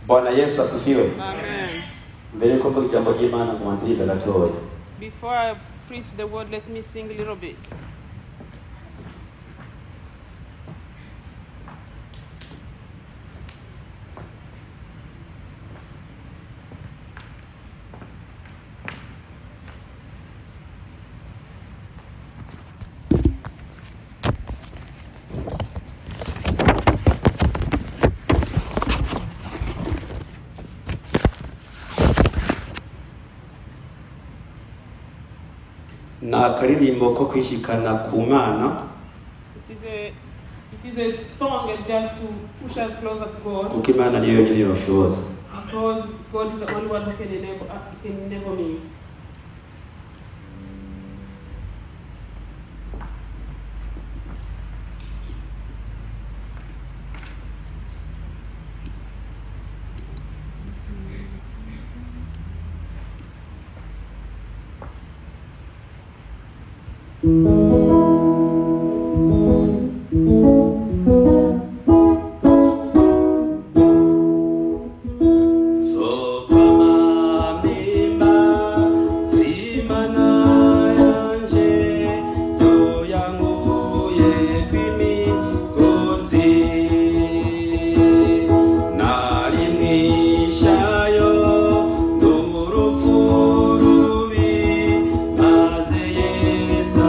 Bwana Yesu asifiwe. Amen. Mbere yuko mvuga ijambo ry'Imana ngo ndirimbe gatoya. Before I preach the word, let me sing a little bit. Ni akaririmbo ko kwishikana ku Mana. It is a song just to push us closer to God. Kuko Imana niyo yonyine yoshoboza. Because God is the only one who can enable me. Maze Yesu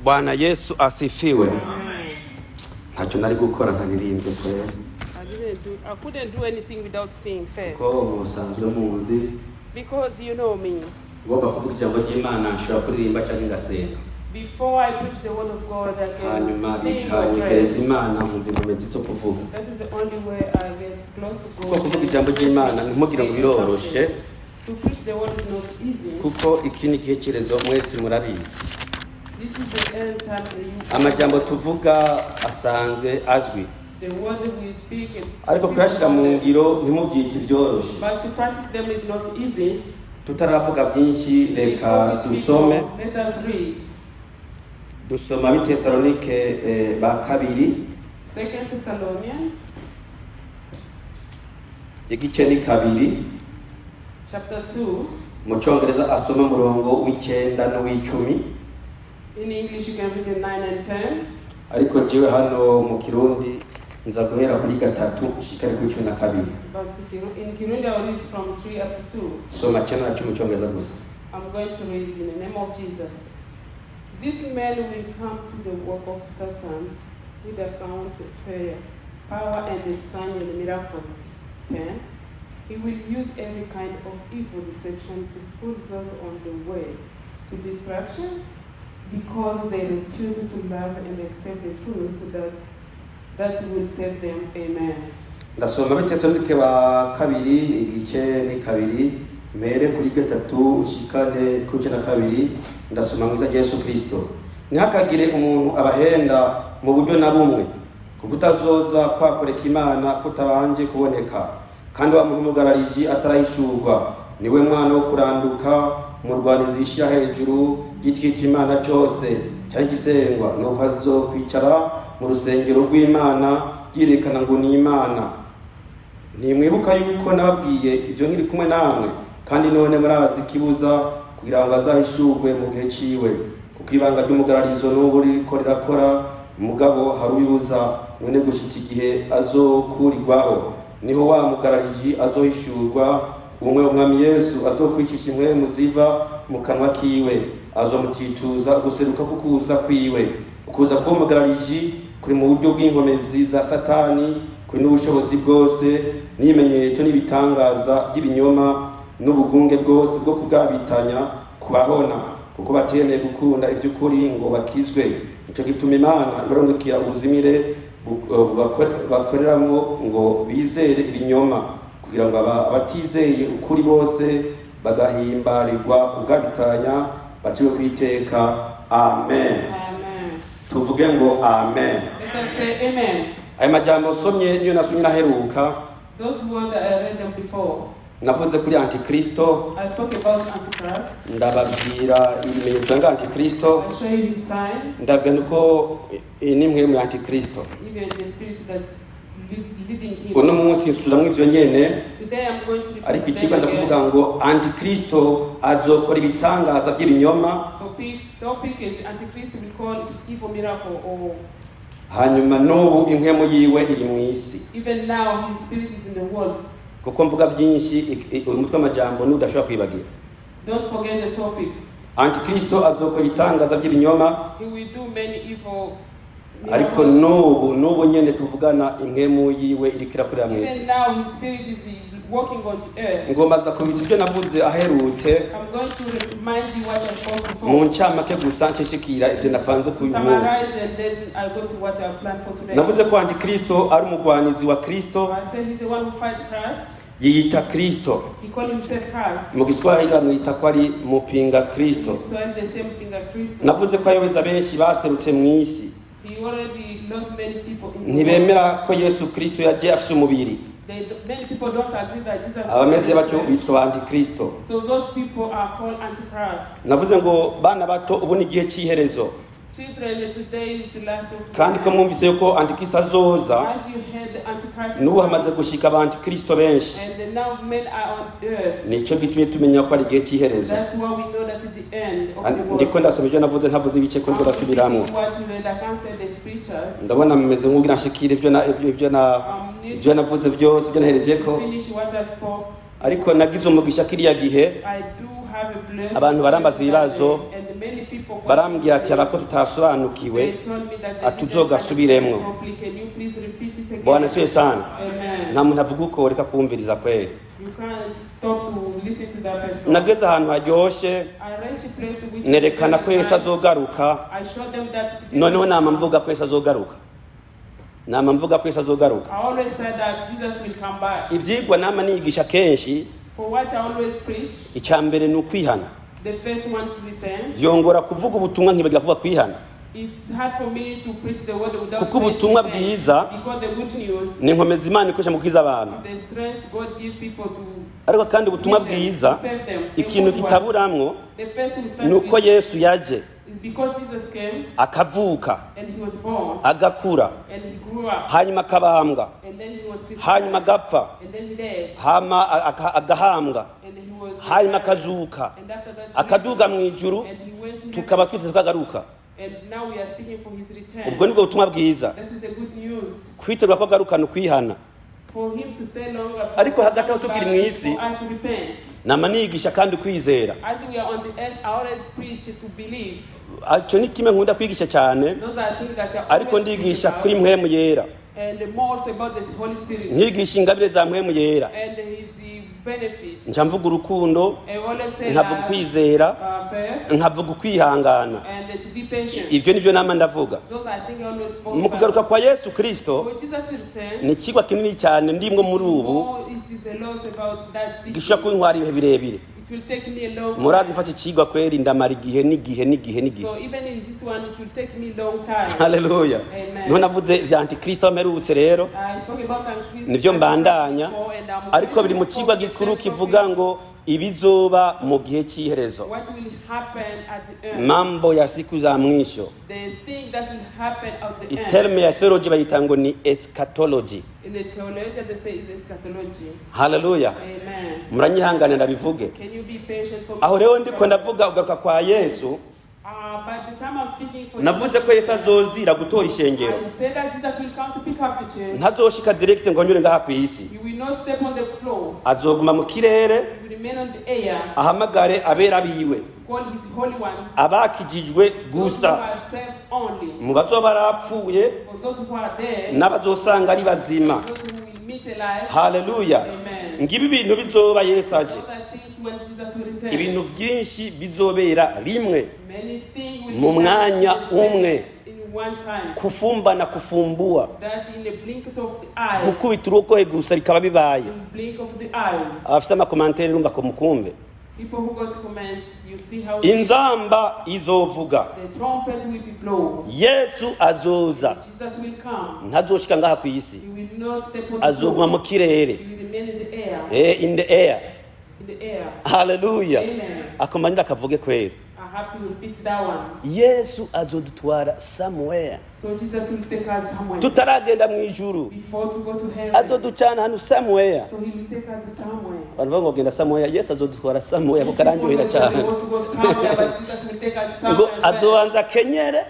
Bwana Yesu asifiwe. Amen. Ntacyo nari gukora ntaririmbye kwera. I couldn't do anything without seeing first. Kuko musanzwe muzi Because you know me. ngomba kuvuga ijambo ry'Imana nshobora kuririmba cyangwa ngasenga. Before I preach the word of God, I can Hanyuma sing or bikanyegereza pray. Imana nkumva inkomezi zo kuvuga. That is the only way I get close to Kuko God. kuvuga ijambo ry'Imana ntimugire ngo biroroshe, To preach the word is not easy. kuko iki ni igihe cyerezo mwese murabizi. This is the end time that you Amajambo tuvuga asanzwe azwi, The word we speak is ariko kuyashyira mu ngiro ntimubyite ibyoroshe. But to practice them is not easy. Tutaravuga byinshi reka Before we speak dusome. more, let us read. Dusoma abitesalonike ba kabiri Second Thessalonians igice ni 2, chapter 2. mu cyongereza asome umurongo w'icyenda n'uw'icumi. In English you can read the 9 and 10. Ariko jewe hano mu Kirundi nza guhera kuri 3 nshikare kuri 12. But in Kirundi I will read from 3 up to 2. Soma 9 na 10 mu cyongereza gusa. I'm going to read in the name of Jesus. These men will come to the work of Satan with account of prayer, power and the sign and the miracles. 10. He will use every kind of evil deception to fool those on the way to destruction, because they refuse to love and accept the truth that will save them. Amen. Ndasoma abitesalonike ba kabiri igice ni 2 mpere kuri 3 ushikane kuri 12. Ndasoma mu izina rya Yesu Kristo. Ntihakagire umuntu abahenda mu buryo na bumwe, kuko utazoza kwakoreka Imana kutabanje kuboneka, kandi wa muntu w'umugarariji atarahishurwa, niwe mwana wo kuranduka, umurwanizi yishyira hejuru y'igiti Imana cyose cyangwa igisengwa, nuko azokwicara mu rusengero rw'Imana yerekana ngo ni Imana. Ntimwibuka yuko nababwiye ibyo nkiri kumwe namwe, kandi none murazi ikibuza kugira ngo azahishurwe mu gihe ciwe. Kuko ibanga ry'umugararizo n'ubu ririko rirakora, mugabo hari ubibuza, none gushitsa igihe azokurirwaho. Niho wa mugarariji azohishurwa, umwe umwami Yesu azokwicisha impwemu ziva mu kanwa kiwe, azomutituza guseruka kukuza kwiwe. Ukuza k'uwo mugarariji kuri mu buryo bw'inkomezi za Satani, kuri n'ubushobozi bwose n'ibimenyetso n'ibitangaza by'ibinyoma n'ubugunge bwose bwo kugabitanya kubahona, kuko batemeye gukunda iby'ukuri ngo bakizwe. Nico gituma Imana ibarungikira ubuzimire bakoreramwo ngo bizere ibinyoma, kugira ngo abatizeye ukuri bose bagahimbarirwa kugabitanya baciwe kwiteka. Amen. Amen. Tuvuge ngo amen. Let us say amen. Aya majambo usomye niyo nasomye naheruka. Those words I read them before. Navuze kuri Antikristo. I spoke about Antichrist. Ndababwira ibimenyetso bya Antikristo. I show you his sign. Ndabwira uko nimwe mu Antikristo. Even the spirit that is leading him. Uno munsi nsubiramwo ivyo nyene. Today I'm going to repeat. Ariko ikigo ndakuvuga ngo Antikristo azokora ibitangaza by'ibinyoma. Topic is Antichrist will call evil miracle or hanyuma n'ubu impwemu yiwe iri mu isi. Even now his spirit is in the world. Kuko mvuga byinshi umutwe amajambo n'udashobora kwibagira. Don't forget the topic. Antikristo azokora ibitangaza by'ibinyoma. He will do many evil miracles. Ariko n'ubu nyene tuvugana impwemu yiwe iriko irakorera mu isi. Even now his spirit is working on the earth. Ngomba nza kubitsa ibyo navuze aherutse. I'm going to remind you what I spoke before. Mu ncamake gusa nshishikira ibyo napanze ku munsi. Summarize and then I go to what I planned for today. Navuze ko Antikristo ari umugwanizi wa Kristo. I said he's the one who fights Christ. Yiyita Kristo. He called himself Christ. Mu Giswahili bamwita ko ari mupinga Kristo. So the same thing as Kristo. Navuze ko ayobeza benshi baserutse mu isi. He already lost many people in the world. Ntibemera ko Yesu Kristo yaje afise umubiri. Many people don't agree that Jesus. Abameze batyo bitwa Antikristo. So those people are called Antichrist. Navuze ngo bana bato ubu ni igihe cy'iherezo. Children, today is the last of Kandi ko mwumvise yuko Antikristo azoza. As you heard the Antichrist. N'ubu hamaze gushika aba Antikristo benshi. And now men are on earth. Nico gitumye tumenya ko ari igihe cy'iherezo. That's why we know that at the end of the world. Ndiko ndasoma ibyo navuze ntavuze ibice ko nzorasubiramwo. What you read, I can't say the scriptures. Ndabona mumeze nk'ugira nshikire ibyo navuze byose ibyo naherejeko. Finish what I spoke. Ariko nagize umugisha kiriya gihe. I do have a blessing. Abantu barambaza ibibazo. And many Many people got Barambwira ati upset. harako tutasobanukiwe, They told me that they didn't atuzogasubiremwo. understand properly. Can you please repeat it again? Bwana siwe sana. Amen. Nta muntu avuga uko reka kumviriza kweri. You can't stop to listen to that person. Nageze ahantu haryoshe, I reached a place which nerekana ko Yesu was very nice. azogaruka. I showed them that Jesus Noneho nama mvuga ko Yesu azogaruka, nama mvuga ko Yesu azogaruka. I always said that Jesus will come back. Ibyigwa nama nigisha kenshi, For what I always preach, icya mbere ni ukwihana. the first one to repent. Byongora kuvuga ubutumwa nkibagira kuvuga kwihana, It's hard for me to preach the word without kuko saying ubutumwa repent. bwiza Because the good news, ni inkomezi Imana ikoresha mu gukiza abantu. the strength God gives people to Ariko kandi ubutumwa win them, bwiza, to save them. The ikintu good one. kitaburamwo The first we start ni uko with Yesu yaje, is because Jesus came akavuka, and he was born agakura, and he grew up hanyuma akabambwa, and then he was crucified hanyuma agapfa, and then he died hama agahambwa, and he was hanyuma akazuka, and after that he akaduga mu ijuru, and he went to tukaba heaven, twiteze ko agaruka. and now we are speaking for his return. Ubwo nibwo butumwa bwiza. That is a good news. Kwitegura ko agaruka ni ukwihana. For him to stay longer, for Ariko hagati aho tukiri mu isi, for us to repent. nama nigisha kandi ukwizera. As we are on the earth, I always preach to believe. Icyo ni kimwe nkunda kwigisha cyane, Those are things that I ariko always preach ndigisha about. kuri mpwemu yera, And more also about the Holy Spirit nkigisha ingabire za mpwemu yera. and his benefits. Nca mvuga urukundo, I always say nkavuga that, ukwizera, faith nkavuga ukwihangana. and to be patient. Ibyo nibyo nama ndavuga. Those are things I always spoke Mu kugaruka about. kwa Yesu Kristo For Jesus return, ni ikigwa kinini cyane ndimwo muri ubu, more it is a lot about that teaching. gishobora kuntwara ibihe birebire. It will take me a long Murazi time. mfashe ikigwa kweri ndamara igihe n'igihe n'igihe n'igihe. So even in this one, it will take me long time. Haleluya. Amen. Niho navuze ibya antikristo mperutse rero, I spoke about Antichrist nibyo mbandanya, before, and I'm ariko going biri mu to kigwa focus gikuru the same kivuga topic, ngo ibizoba mu gihe cy'iherezo, what will happen at the end. Mambo ya siku za mwisho. The thing that will happen at the end. Iterme ya theology bayita ngo ni eschatology. In the theology, they say is eschatology. Haleluya. Amen. Muranyihangane ndabivuge. Can you be patient for me? Aho rero ndiko ndavuga ugaruka kwa Yesu, By the time I'm speaking for navuze ko Yesu azozira gutora ishengero. I said that Jesus will come to pick up the church. Ntazoshika direct ngo anyure ngaha ku isi, He will not step on the floor. azoguma mu kirere, He will remain on the air. ahamagare abera biwe, Call his holy one. abakijijwe Those who gusa, are saved only. mu bazoba barapfuye For those who are there, n'abazosanga ari bazima. those who will meet alive. Haleluya. Amen. Ngibi ibintu bizoba Yesu aje, Those are things when Jesus will return. ibintu byinshi bizobera rimwe, Many things will mu be done mwanya in the same- umwe. in one time. Kufumbana kufumbua, That in the blink of the eyes. gukubita urugohe gusa bikaba bibaye. In blink of the eyes. Abafite amakomantere urumva ko mukumve. People who got comments, you see how Inzamba izovuga, the trumpet will be blown. Yesu azoza. Jesus will come. Ntazoshika ngaha ku isi, He will not step on the azoguma floor. mu kirere. He will remain in the air. In the air. In the air. Haleluya. Amen. Akomanyira akavuge kweri. I have to repeat that one. Yesu azodutwara somewhere, So Jesus will take us somewhere. tutaragenda mu ijuru, Before to go to heaven. azoducana hano somewhere. So he will take us somewhere. Abantu bavuga ngo genda somewhere, Yesu azodutwara somewhere, kuko arandyohera People will say cyane. they want to go somewhere, but Jesus will take us Ngo somewhere. as well. azobanza akenyere,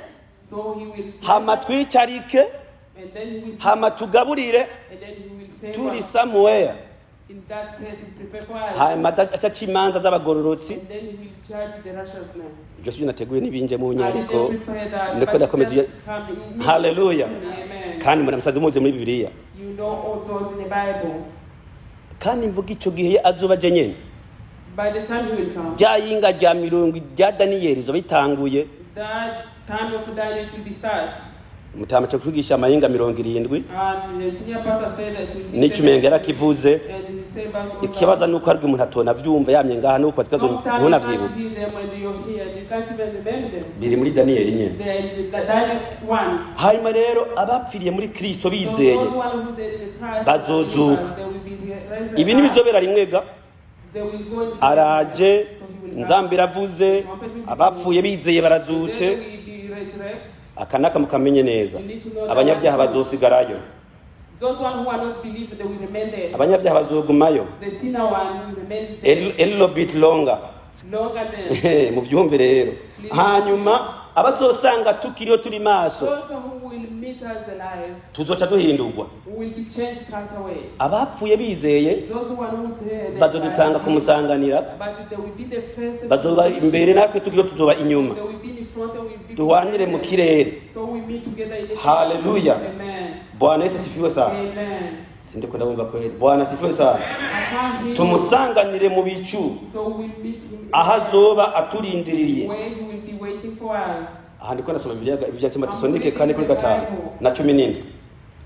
So he will hama twicarike, and then he will sit, hama tugaburire, and then he will say turi somewhere, in that place he prepare for us. hanyuma aca imanza z'abagororotsi. And then he will judge the righteousness. Ibyo sibyo nateguye n'ibinje mu I nyandiko, didn't prepare that, ndiko but ndakomeza just come. Haleluya. Amen. Kandi muramusaze muzi muri Bibiliya. You know all those in the Bible. Kandi mvuga icyo gihe azoba aje nyene, By the time he will come, rya yinga rya mirongo rya Daniyeli izoba itanguye. that time of Daniel it will be start. Mutama cyo kwigisha amahinga 70. And the senior pastor said that it will be N'icyo umenga yarakivuze. And he said about all Ikibazo that. ni uko hari umuntu atona abyumva yamye ngaha nuko atikazo Sometimes you can't ntunavyibuke. hear them when you're here. You can't even remember them. Biri muri Daniyeli nyene. Then the Daniel 1. Hanyuma rero abapfiriye muri Kristo So bizeye those one who died in Christ, bazozuka. they will be raised Ibi up. ntibizobera rimwe ga. They will go and Araje, So he will come. nzamba iravuze, abapfuye bizeye barazutse. Then they will be resurrected. Aka naka mukamenye neza, abanyabyaha bazosigarayo. Those one who are not believed, they will remain there. Abanyabyaha bazogumayo The sinner one will remain there a little bit longer. longer than Muvyumve rero. Hanyuma abazosanga tukiriho turi maso, those who will meet meet us alive, Tuzoca duhindurwa. We will be changed right away. Abapfuye bizeye Those who are not there, they bazodutanga are- kumusanganira. but they will be the first to Bazoba reach. imbere, natwe tukiriho tuzoba inyuma. They will be in front and we will be Duhwanire mu kirere. So we meet together in the Hallelujah. Amen. Bwana Yesu asifiwe sana. Amen. Sindiko ndabumva kweli. Bwana asifiwe sana. I can't hear you. Tumusanganire mu bicu, So we meet him aho azoba aturindiriye. where he will be waiting for us. Aha ndiko ndasoma Bibiliya ibya Tesalonike 4:5 na 17.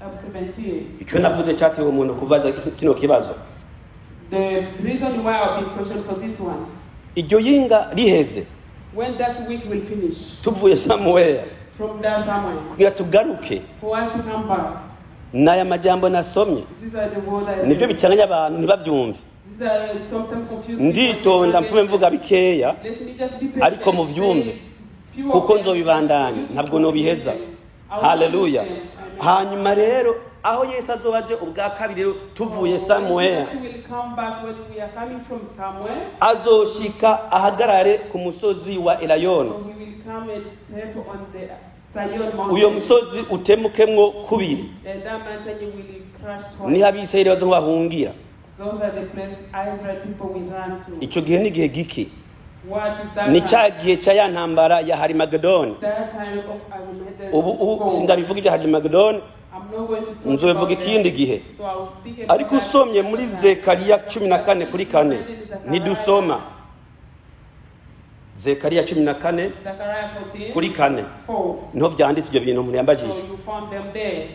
Up 17. Icyo navuze cyatewe umuntu kubaza kino kibazo. The reason why I've been questioned for this one, Iryo yinga riheze, when that week will finish, tuvuye somewhere from there somewhere, kugira tugaruke, for us to come back. N'aya majambo nasomye These are the word I nibyo bicanganya abantu ntibabyumve. These are sometimes confused. Nditonda mfume mvuga bikeya, Let me just be patient. ariko muvyumve, Say few of kuko them. nzobibandanya, ntabwo nobiheza. I will Haleluya. finish them. Amen. Hanyuma rero aho Yesu azoba aje ubwa kabiri rero tuvuye So, somewhere, Jesus will come back when we are coming from somewhere. azoshika ahagarare ku musozi wa Elayono. So he will come and step on the Zion mountain. Uyo musozi utemukemwo kubiri. And that mountain will crash twice. Niho Abisirayeli bazohungira. Those are the place Israel people will run to. Icyo gihe ni igihe giki? What is that Ni time? cya gihe cya ya ntambara ya Harimagedoni. That time of Armageddon. Ubu Go. sindabivuga ibya Harimagedoni, I'm not going to talk nzobivuga about ikindi that. gihe. So I will speak about Ariko that usomye muri another time. Zekariya 14:4, ntidusoma Zekariya 14 Zechariah 14, kuri 4, 4. niho vyanditse ibyo bintu umuntu yambajije. So you found them there.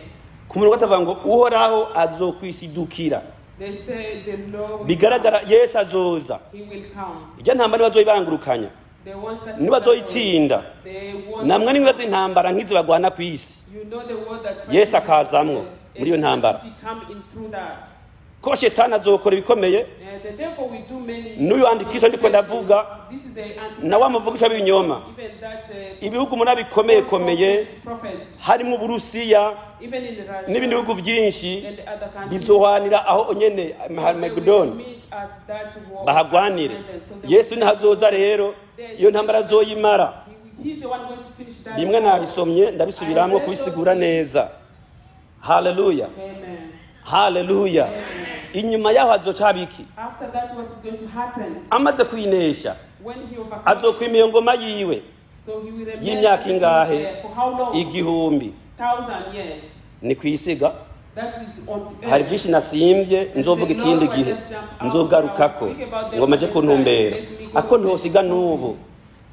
Ku murongo atavuga ngo Uhoraho azokwisidukira. They say the Lord will Bigaragara Yesu azoza. come. He will come. Ijya ntambara nibazoyibangurukanya, The ones that nibazoyitsinda, they want, namwe nimwe intambara nk'izo bagwana ku isi, you know the word that Yesu akazamwo muri iyo ntambara. He come in through that. Ko shetani azokora ibikomeye. And the therefore we do many. N'uyu antikristo ndiko ndavuga, This is the antichrist. nawe amuvugisha b'ibinyoma. Even that Ibihugu muri bikomeye komeye, prophets, harimo Uburusiya even in Russia n'ibindi bihugu byinshi, and other countries, bizohwanira aho nyene so they will Harimagedoni, meet at that war. bahagwanire. So they Yesu ntazoza rero, iyo ntambara azoyimara. He's the one going to finish that. Bimwe war. nabisomye, ndabisubiramwo kubisigura neza. Haleluya. Amen. Haleluya. Inyuma yaho hazoca haba iki? After that, what is going to happen? Amaze kuyinesha, When he overcomes, azokwima iyo ngoma yiwe so he will remain y'imyaka ingahe? there for how long? 1000. 1,000 years. Ni kwisiga. That is on the Hari earth. byinshi nasimbye, nzovuga ikindi gihe, nzogarukako ngo maje kuntumbera ako ntosiga n'ubu.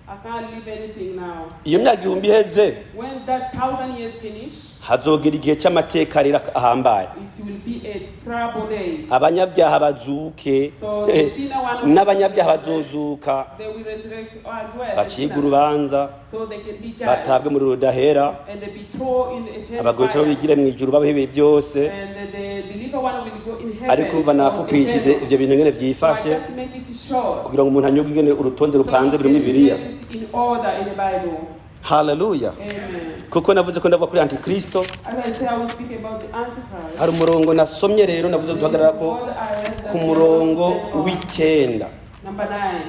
I can't leave anything now. Iyo myaka 1000 iheze, When that 1,000 years finish, hazogera igihe cy'amateka rero ahambaye. it will be a trouble days. Abanyabyaha bazuke, So the sinner one n'abanyabyaha bazozuka, they will resurrect as well. the bacibwe sinners. urubanza, So they can be judged batabwe muri rudahera, and they be thrown in eternal abagororotsi fire. bigire mu ijuru babeho ibihe byose. And the believer one will go in heaven. Ariko urumva for nafupishije eternal. ivyo bintu ngene So I vyifashe, just make it short. kugira ngo umuntu anyurwe ingene urutonde So rupanze you biri muri can Bibiliya. get it in order in the Bible. Haleluya. Amen. Kuko navuze ko ndavuga kuri antikristo, As I say, I will speak about the Antichrist. hari umurongo nasomye rero navuze duhagarara ko There is a word I read that ku we murongo are to stand on. w'icenda. Number 9.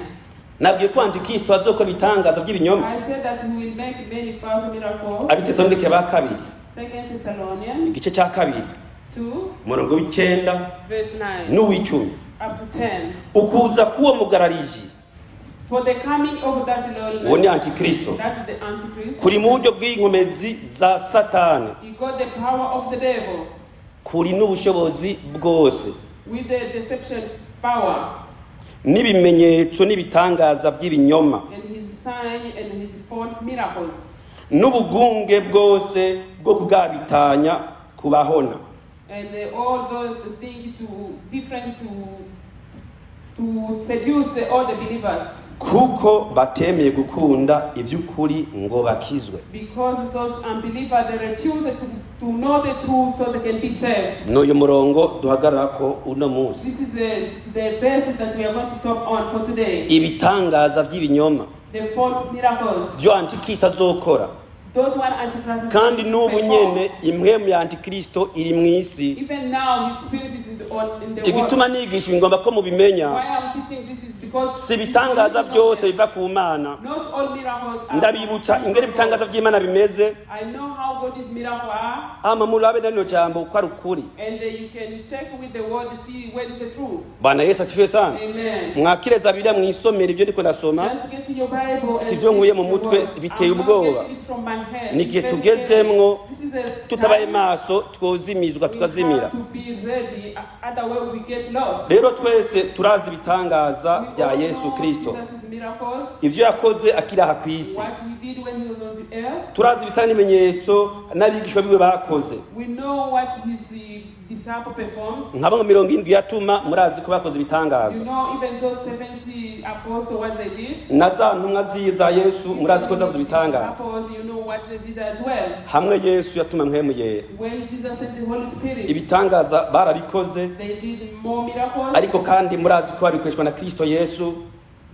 Nabwiye ko antikristo azokora ibitangaza by'ibinyoma. I said that he will make many false miracles. Abitesalonike ba kabiri, Second Thessalonians igice cya 2, 2, umurongo w'icenda verse 9 n'uw'icumi. up to 10. Ukuza k'uwo mugarariji, For the coming of that uwo ni lawless, antikristo, that is the Antichrist, kuri mu buryo bw'inkomezi za Satani, he got the power of the devil kuri n'ubushobozi bwose, with the deception power n'ibimenyetso n'ibitangaza by'ibinyoma, and his sign and his false miracles n'ubugunge bwose bwo kugabitanya kubahona. And all those things to different to seduce all the believers. Kuko batemeye gukunda iby'ukuri ngo bakizwe. Because those unbelievers, they refuse to know the truth so they can be saved. N'uyu murongo duhagarara ko uno munsi. This is the verse that we are going to stop on for today. Ibitangaza by'ibinyoma The false miracles. byo antikristo azokora. Those one Antichrist is Kandi going to n'ubu perform. nyene impwemu ya antikristo iri mu isi. Even now his spirit is in the Igituma world. nigisha ngomba ko mubimenya. Why I'm teaching this is because Because Si ibitangaza byose biva ku Mana. Not all miracles are Ndabibutsa ingene ibitangaza by'Imana bimeze. I know how God's miracles are. Ama murabe na rino jambo ko ari ukuri. And you can check with the word to see where is the truth. Bwana Yesu asifiwe sana. Amen. Mwakire Zaburiya mwisomere ibyo ndiko ndasoma. Just get in your Bible and Si byo nkuye mu read the mutwe, word. biteye I'm not ubwoba. getting it from my head. Ni igihe It's very tugezemwo, scary. This is a tutabaye time maso twozimizwa we tukazimira. have to be ready, otherwise we get lost. Rero twese turazi ibitangaza We bya all Yesu know Kristo, Jesus' miracles, ivyo yakoze akiri aha ku isi. what he did when he was on the earth. Turazi ibitanga n'ibimenyetso n'abigishwa biwe bakoze. We know what his disciple performed. Nka bamwe 70 yatuma, murazi ko bakoze ibitangaza. You know, even those 70 apostles, what they did. Na za ntumwa ziza Yesu, murazi ko zakoze ibitangaza. Disciples, you know what they did as well. Hamwe Yesu yatuma Mpwemu Yera, When Jesus sent the Holy Spirit, ibitangaza barabikoze. they did more miracles. Ariko kandi murazi ko babikoreshwa na Kristo Yesu,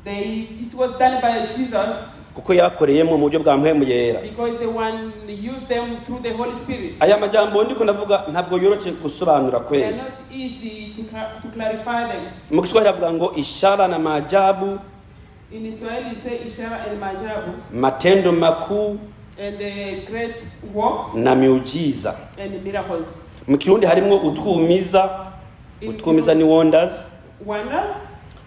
It was done by Jesus kuko yabakoreyemo mu buryo bwa Mpwemu Yera. because the one used them through the Holy Spirit. Aya majambo ndiko ndavuga ntabwo yoroshe gusobanura They are kweli. not easy to clarify them. Mu Kiswahili avuga ngo ishara na maajabu, In Israel, you say ishara and majabu, matendo makuu and the great work na miujiza. and miracles. Mu Kirundi harimwo utwumiza. In Utwumiza ni wonders. Wonders.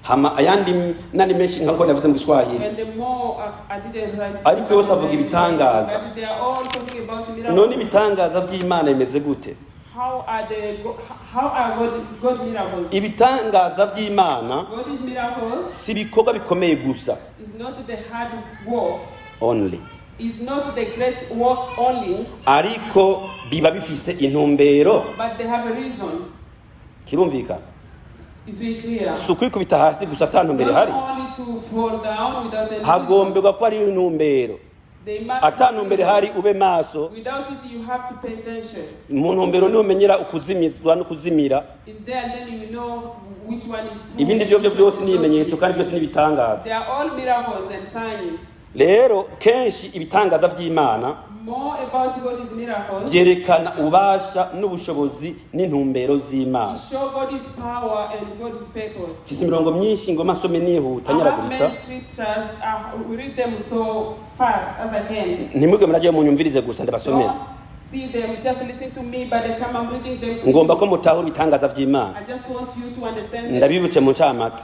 Hama ayandi nandi menshi nka navuze mu Giswahili. And the more I didn't write. Ariko yose avuga ibitangaza. But they are all talking about miracles. None ibitangaza by'Imana bimeze gute? How are God miracles? Ibitangaza by'Imana God's miracles si ibikorwa bikomeye gusa is not the hard work. only, It's not the great work only, ariko biba bifise intumbero. but they have a reason. Kirumvikana? Is it clear? Si ukwikubita hasi gusa ata ntumbero Not ihari. only to fall down without any reason. Hagomberwa ko ari intumbero. They must Ata have ntumbero reason. ihari, ube maso. Without it, you have to pay attention. Mu ntumbero niho umenyera ukuzimizwa no kuzimira. In there, then you know which one is true. Ibindi and byo byo which one byose is ni not ibimenyetso true. kandi byose ni ibitangaza. They are all miracles and signs. Rero kenshi ibitangaza by'Imana More about God's miracles. byerekana ububasha n'ubushobozi n'intumbero z'Imana. It show God's power and God's purpose. Mfise imirongo myinshi ngoma nsome nihuta I have nyaraguritsa. many scriptures. We read them so fast as I can. Ntimwebwe muragiye munyumvirize gusa, ndabasomera. Don't see them. Just listen to me. By the time I'm reading them to Ngomba ko you, mutahura ibitangaza by'Imana. I just want you to understand them. Ndabibutse mu ncamake.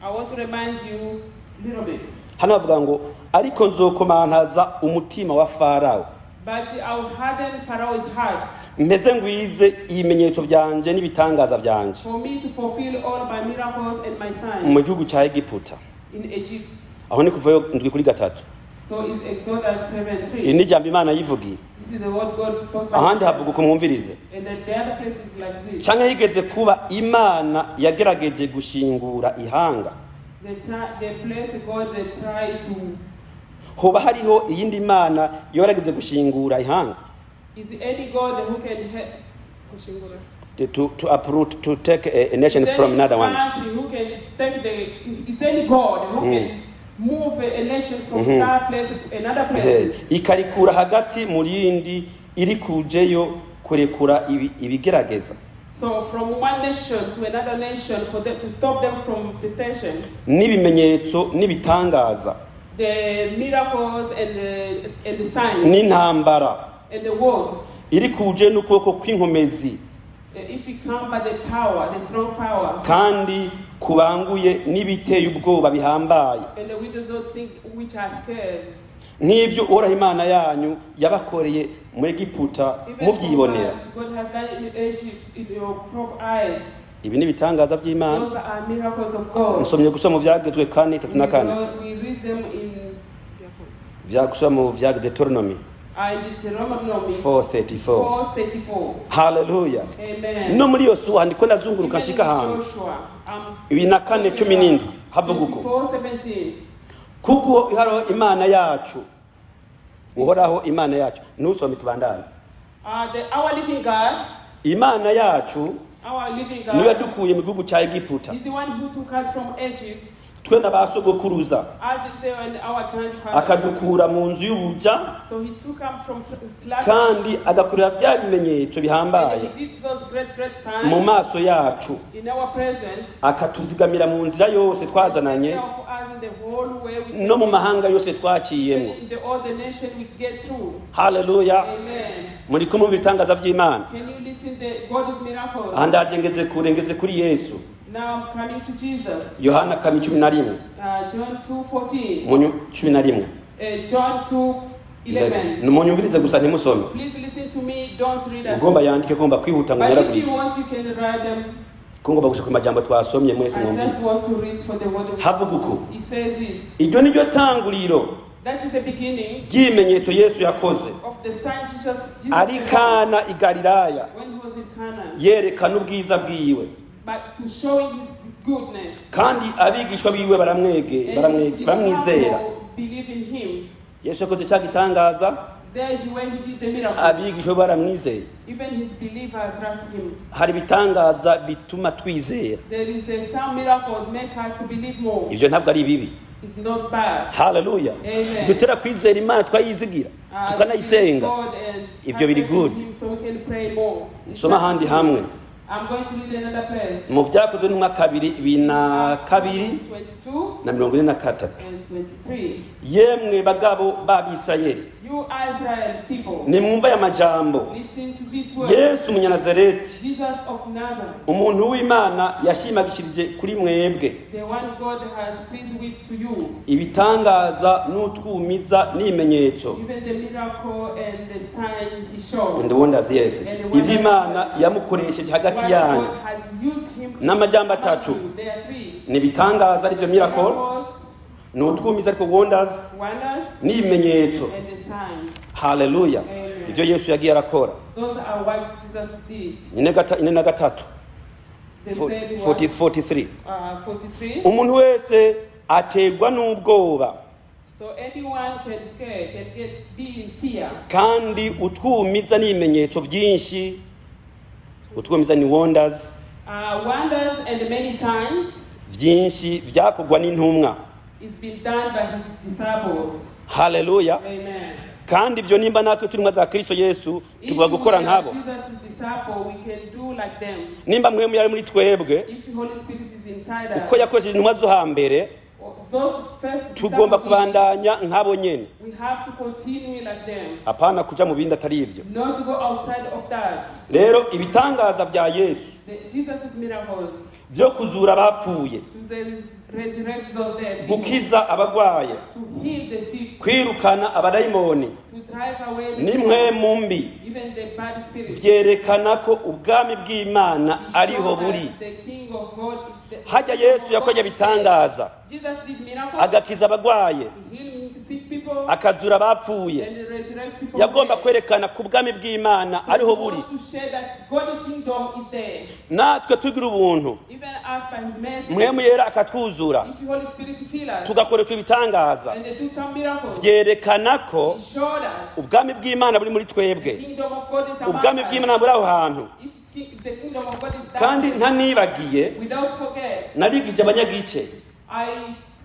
I want to remind you a little bit. Hano bavuga ngo ariko nzokomantaza umutima wa Farawo, But I will harden Pharaoh's heart mpeze ngwize ibimenyetso byanje n'ibitangaza byanje for me to fulfill all my miracles and my mu signs gihugu cya Egiputa. in Egypt. Aho ni kuvayo 7:3. So it's Exodus 7:3. Iri ni ijambo Imana yivugiye. This is the word God spoke by Ahandi himself. havuga uko, mwumvirize. And then the other place is like this. Canke higeze kuba Imana yagerageje gushingura ihanga? The place God they try to Hoba hariho iyindi mana yorageze gushingura ihanga? Is any God who can help To uproot, to take a nation Is any from another one. country who can take the is any God who can move a nation from that place to another place? Ikarikura hagati mu rindi irikujeyo kurekura ibigerageza. So from one nation to another nation for them to stop them from detention. N'ibimenyetso n'ibitangaza The miracles and the signs n'intambara and the wars. irikuje n'ukuboko kw'inkomezi If you come by the power, the strong power, kandi kubanguye n'ibiteye ubwoba bihambaye, and we do not think which are scared. Nk'ibyo Uhoraho Imana yanyu yabakoreye muri Egiputa Even mubyibonera. for what God has done in Egypt in your proper eyes. Ibi ni ibitangaza by'Imana. Those are miracles of God. Nsomye gusoma mu Byagezwe 4:34. We read them in Bya gusoma mu bya Deuteronomy Deuteronomy 4:34. 4:34. Haleluya. Amen. No muri Yosuwa ndiko ndazunguruka Even nshika in ahantu Joshua, 24:17 havuga uko: 24:17. Kuko Uhoraho Imana yacu, Uhoraho Imana yacu, ntusome, tubandane. Our living God, Imana yacu our living niyo God yadukuye mu gihugu cya Egiputa, is the one who took us from Egypt. Twe na ba sogokuruza, As they were our grandfather. Akadukura mu nzu y'ubuja, So he took up from slavery. Kandi agakorera bya bimenyetso bihambaye And he did those great, great mu signs maso yacu, in our presence. Akatuzigamira mu nzira yose twazananye Care for us in the whole way we no mu mahanga yose twaciyemo. In the, all the nation we get through. Haleluya! Amen. Muri kumwe mu bitangaza by'Imana. Can you listen the God's miracles? Aha ndaje, ngeze kure, ngeze kuri Yesu. Now I'm coming to Jesus. Yohana kane 11. John 2:14. Munyu 11. John 2:11. Munyumvirize gusa, ntimusome. Please listen to me. Don't read it. Ugomba yandike, ko ngomba kwihuta ngo But if you nyaraguritse, want, you can write them. ko ngomba gusa ku majambo twasomye mwese I just mwumvise. want to read for the word of God. Havuga uku: It says this. Iryo ni ryo tanguriro That is the beginning ry'ibimenyetso Yesu yakoze of the sign Jesus ari performed Kana i Galilaya, when he was in Canaan, yerekana ubwiza bwiwe, but to showing his goodness. Kandi abigishwa biwe baramwege And his baramwizera. disciples believe in him. Yesu yakoze cya gitangaza, There is where he did the miracle. abigishwa be baramwizeye. Even his believers trust him. Hari ibitangaza bituma twizera. There is some miracles make us to believe more. Ibyo ntabwo ari bibi. It's not bad. Haleluya! Amen. Dutera kwizera Imana, twayizigira, tukanayisenga. God and Ibyo biri have faith in good. him so we can pray more. It's Nsoma ahandi hamwe. I'm going to read another place. Mu Byakozwe n'Intumwa kabiri 22 22 na 43. And 23. Yemwe bagabo b'Abisirayeli, You Israel people, nimwumva aya majambo: listen to this word. Yesu Umunyanazareti, Jesus of Nazareth, umuntu w'Imana yashimagishirije kuri mwebwe the one God has pleased with to you, ibitangaza n'utwumiza n'ibimenyetso, even the miracle and the sign he showed. And wonders, yes, ivy'Imana yamukoresheje hagati What yanyu. God has used him N'amajambo atatu. There are three. Ni ibitangaza, arivyo miracle, Miracles, ni utwumiza, ariko wonders, wonders, n'ibimenyetso. And the signs. Haleluya! Amen. Ibyo Yesu yagiye arakora. Those are what Jesus did. 43. The third 40 one, 43. 43. Umuntu wese ategwa n'ubwoba, So anyone can scare, can get be in fear. Kandi utwumiza n'ibimenyetso byinshi, utwumiza ni wonders, Wonders and many signs byinshi byakorwa n'intumwa. Is been done by his disciples. Haleluya! Amen. Kandi ibyo, nimba natwe turi intumwa za Kristo Yesu, If tugomba we gukora are nkabo. Jesus' disciple, we can do like them. Nimba mwemu yari muri twebwe, If the Holy Spirit is inside uko us, yakoresheje intumwa zo hambere, those first tugomba disciples, kubandanya nk'abo nyene, we have to continue like them, apana kuja mu bindi atari ivyo. Not to go outside of that. Rero ibitangaza bya Yesu The Jesus' miracles byo kuzura abapfuye, to resurrect those dead people, gukiza abagwaye, to heal the sick, kwirukana abadayimoni to drive away the n'impwemu mbi, even the bad spirit. vyerekana ko ubwami bw'Imana It ariho shows buri. that the King of God is the Hajya Yesu yakoze ibitangaza, Jesus did miracles. agakiza abagwaye, He healed sick people akazura abapfuye, and resurrect people. yagomba Dead. kwerekana ku bwami bw'Imana So ariho we buri. want to share that God's kingdom is there. Natwe tugira ubuntu, Even us by His mercy, mwemu yera akatwuzura, if the Holy Spirit fill us tugakorerwa ibitangaza, and they do some miracles, byerekana ko it show that ubwami bw'Imana buri muri the twebwe, kingdom of God is among ubwami us. bw'Imana buri aho hantu. If the kingdom of God is that Kandi place, ntanibagiye, without forget, narigije abanyagice,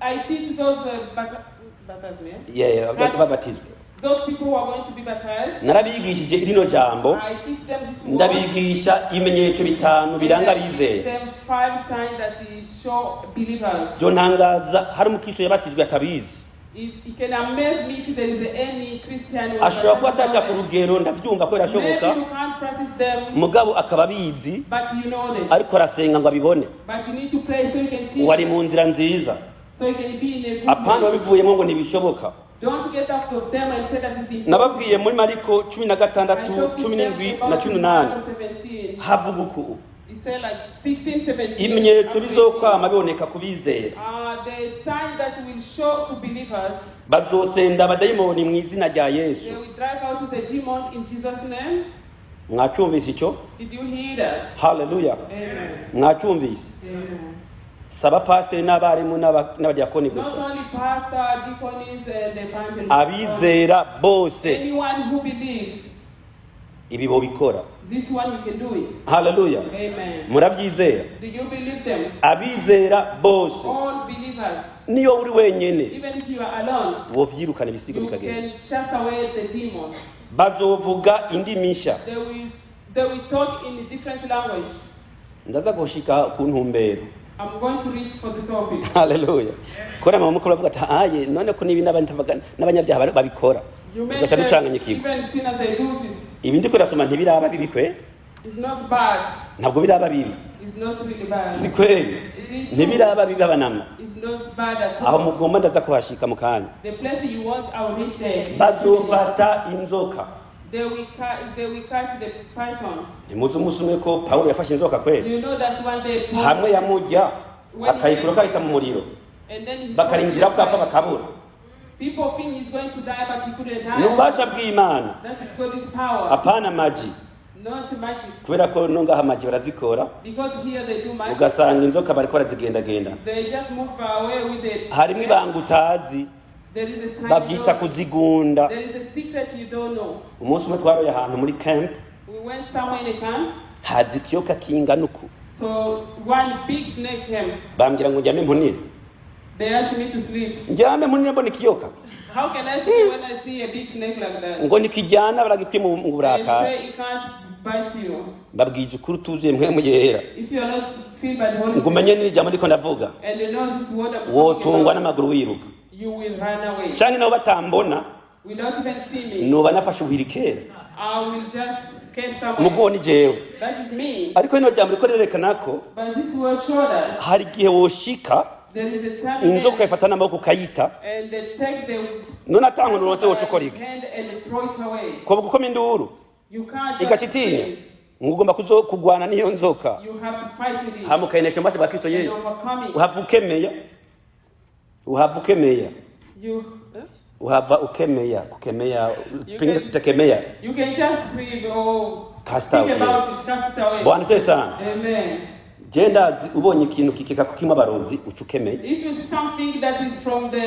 I teach those baptized, yeah? Yeah, babatizwe. Those people who are going to be baptized. Narabigishije rino jambo, I teach them this word. ndabigisha ibimenyetso bitanu biranga And I teach abizera. them five signs that they show believers. Byo ntangaza hari umukristo yabatijwe atabizi. It can amaze me if there is any Christian who was Ashobora kuba baptized. atashaka urugero, ndabyumva ko birashoboka. Maybe you can't practice them, Mugabo akaba abizi, but you know them. ariko arasenga ngo abibone. But you need to pray so you can see Uwo ari them, mu nzira nziza. So you can be in a good Apana way. wabivuyemo ngo ntibishoboka. Don't get after them and say that it's impossible. Nababwiye muri Mariko cumi na I gatandatu talked to cumi them n'indwi about na 18, Mark 17. havuga uku: He said like 16, 17. Ibimenyetso and 18. bizokwama biboneka ku bizera, The sign that will show to believers, bazosenda abadayimoni mu izina rya Yesu. They will drive out the demons in Jesus' name. Mwacyumvise icyo? Did you hear that? Haleluya! Amen. Mwacyumvise? Amen. Si abapasiteri n'abarimu n'abadiyakoni Not gusa, only pastor, deacons, and evangelists. Abizera bose. Anyone who believes. Ibi bobikora. This one you can do it. Haleluya. Amen. Murabyizera? Do you believe them? Abizera bose, All believers, niyo uri wenyene even if you are alone, wovyirukana ibisigo you bikagenda. can chase away the demons. Bazovuga indimi nshya. They will talk in a different language. Ndaza gushika ku ntumbero. I'm going to reach for the topic. Haleluya. Kora mama mukuru avuga ati aye none ko nibi n'abanyabyaha babikora, You may tugaca say, ducanganya ikigo. even sinners, they do this. Ibi ndiko ndasoma ntibiraba bibi kwe. It's not bad. Ntabwo biraba bibi. It's not really bad. Si kweli? Is it true? Ntibiraba bibi abanama. It's not bad at Aho all. mugomba ndaza kuhashika mu kanya. The place you want, I will reach there. Bazofata inzoka. They will catch the python. Ntimuzi umunsi umwe ko Pawulo yafashe inzoka kweli? You know that one day Paul, Hamwe yamujya akayikura akayita mu muriro, and then he bakarindira ko apfa bakabura. People think he's going to die, but he couldn't Ni die. ububasha bw'Imana, That is God's power, apana maji, not magic. kubera ko no ngaha maji barazikora, Because here they do magic. ugasanga inzoka bariko barazigendagenda. They just move away with the. Harimo ibanga utazi. There is a sign you Babyita don't- kuzigunda. There is a secret you don't know. Umunsi umwe twaroye ahantu muri camp, We went somewhere in a camp, haza ikiyoka kingana uku. so one big snake came. Bambwira ngo njyame mpunire. They asked me to sleep. Njyame mpunire mbona ikiyoka? How can I sleep when I see a big snake like that? Ngo nikijyana baragikwiye mu They burakari. say it can't bite you. Mbabwije ukuri utuzuye mpwemu yera, If you are not filled by the Holy ngo umenye Spirit n'iri ndiko ndavuga, and you know this word I'm speaking wotungwa about, n'amaguru wiruka. you will run away. Canke nabo batambona, Without even seeing me, noba nafashe ubuhiri kera. I will just escape somewhere. Muguwo ni jewe. That is me. Ariko rino jambo riko rirerekana ko But this word show that hari igihe woshika there is a time inzoka ukayifata n'amaboko ukayita. and they take the None ata nkoni uronse woca ukora iki? hand and throw it away. Koba gukoma induru You can't just igaca itinya, say. ngo ugomba kugwana n'iyo nzoka. You have to fight with it Hama ukayinesha mu bubasha bwa Kristo and Yesu. overcome it. Uhava ukemeya, uhava ukemeya. You, huh? Uhava ukemeya, kukemeya, You tekemeya. You can just breathe or Cast think out, about it, cast it away. Bwana se sana. Amen. Je ndazi ubonye ikintu kikeka ko kimwe abarozi uca ukemeye. If you see something that is from the